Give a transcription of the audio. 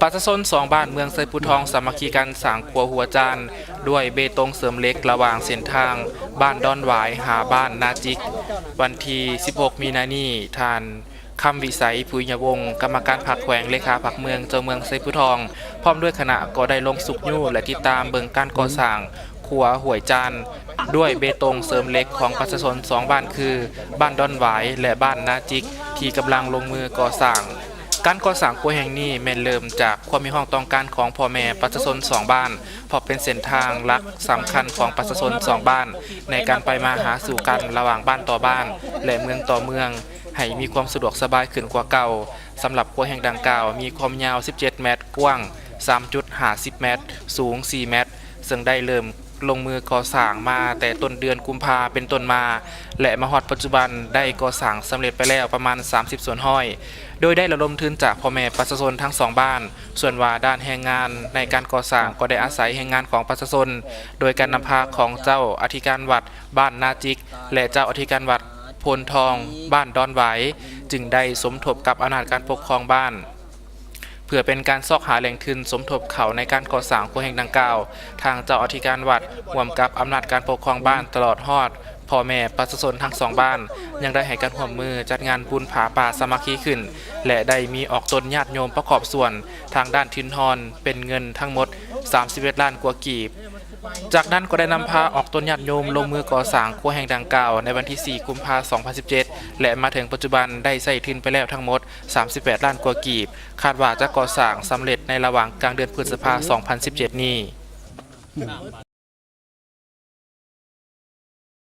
ປະຊາຊົນສອງບ້ານເມືອງໄຊພູທອງສາມັກຄີກັນສ້າງຂົວຫົວຈານດ້ວຍເບຕົງເສີມເຫຼັກລະຫວ່າງເສັ້ນທາງບ້ານດອນຫວາຍຫາບ້ານນາຈິກ. ວັນທີສິບຫົກ ມີນານີ້ ທ່ານ ຄຳວິໄສ ພູຍະວົງ ກຳມະການພັກແຂວງ ເລຂາພັກເມືອງ ເຈົ້າເມືອງໄຊພູທອງ ພ້ອມດ້ວຍຄະນະກໍໄດ້ລົງຊຸກຍູ້ ແລະ ຕິດຕາມເບິ່ງການກໍ່ສ້າງຂົວຫ້ວຍຈານ ດ້ວຍເບຕົງເສີມເຫຼັກຂອງປະຊາຊົນສອງບ້ານຄື ບ້ານດອນຫວາຍ ແລະ ບ້ານນາຈິກ ທີ່ກຳລັງລົງມືກໍ່ສ້າງ. ການກໍ່ສ້າງຂົວແຫ່ງນີ້ແມ່ນເລີ່ມຈາກຄວາມຮຽກຮ້ອງຕ້ອງການຂອງພໍ່ແມ່ປະຊາຊົນສອງບ້ານ ເພາະເປັນເສັ້ນທາງຫຼັກສຳຄັນຂອງປະຊາຊົນສອງບ້ານ ໃນການໄປມາຫາສູ່ກັນລະຫວ່າງບ້ານຕໍ່ບ້ານ ແລະ ເມືອງຕໍ່ເມືອງ ໃຫ້ມີຄວາມສະດວກສະບາຍຂຶ້ນກວ່າເກົ່າ. ສຳລັບຂົວແຫ່ງດັ່ງກ່າວມີຄວາມຍາວສິບເຈັດແມັດ, ກວ້າງສາມຈຸດຫ້າສິບແມັດ, ສູງສີ່ແມັດ ເຊິ່ງໄດ້ເລີ່ມລົງມືກໍ່ສ້າງມາແຕ່ຕົ້ນເດືອນກຸມພາເປັນຕົ້ນມາ ແລະ ມາຮອດປັດຈຸບັນໄດ້ກໍ່ສ້າງສຳເລັດໄປແລ້ວປະມານສາມສິບສ່ວນຮ້ອຍ ໂດຍໄດ້ລະດົມທຶນຈາກພໍ່ແມ່ປະຊາຊົນທັງສອງບ້ານ. ສ່ວນວ່າດ້ານແຮງງານໃນການກໍ່ສ້າງກໍໄດ້ອາໄສແຮງງານຂອງປະຊາຊົນ ໂດຍການນຳພາຂອງເຈົ້າອະທິການວັດບ້ານນາຈິກ ແລະ ເຈົ້າອະທິການວັດໂພນທອງ ບ້ານດອນຫວາຍ ຈຶ່ງໄດ້ສົມທົບກັບອຳນາດການປົກຄອງບ້ານ ເພື່ອເປັນການຊອກຫາແຫຼ່ງທຶນສົມທົບເຂົ້າໃນການກໍ່ສ້າງຂົວແຫ່ງດັ່ງກ່າວ. ທາງເຈົ້າອະທິການວັດຮ່ວມກັບອຳນາດການປົກຄອງບ້ານ ຕະຫຼອດຮອດພໍ່ແມ່ປະຊາຊົນທັງສອງບ້ານ ຍັງໄດ້ໃຫ້ການຮ່ວມມືຈັດງານບຸນຜ້າປ່າສາມັກຄີຂຶ້ນ ແລະ ໄດ້ມີອອກຕົນຍາດໂຍມປະກອບສ່ວນທາງດ້ານທຶນຮອນເປັນເງິນທັງໝົດສາມສິບເອັດລ້ານກວ່າກີບ. ຈາກນັ້ນກໍໄດ້ນຳພາອອກຕົນຍາດໂຍມລົງມືກໍ່ສ້າງຂົວແຫ່ງດັ່ງກ່າວໃນວັນທີສີ່ ກຸມພາ ສອງພັນສິບເຈັດ ແລະ ມາເຖິງປັດຈຸບັນໄດ້ໃຊ້ທຶນໄປແລ້ວທັງໝົດສາມສິບແປດລ້ານກວ່າກີບ. ຄາດວ່າຈະກໍ່ສ້າງສຳເລັດໃນລະຫວ່າງກາງເດືອນພຶດສະພາ ສອງພັນສິບເຈັດນີ້.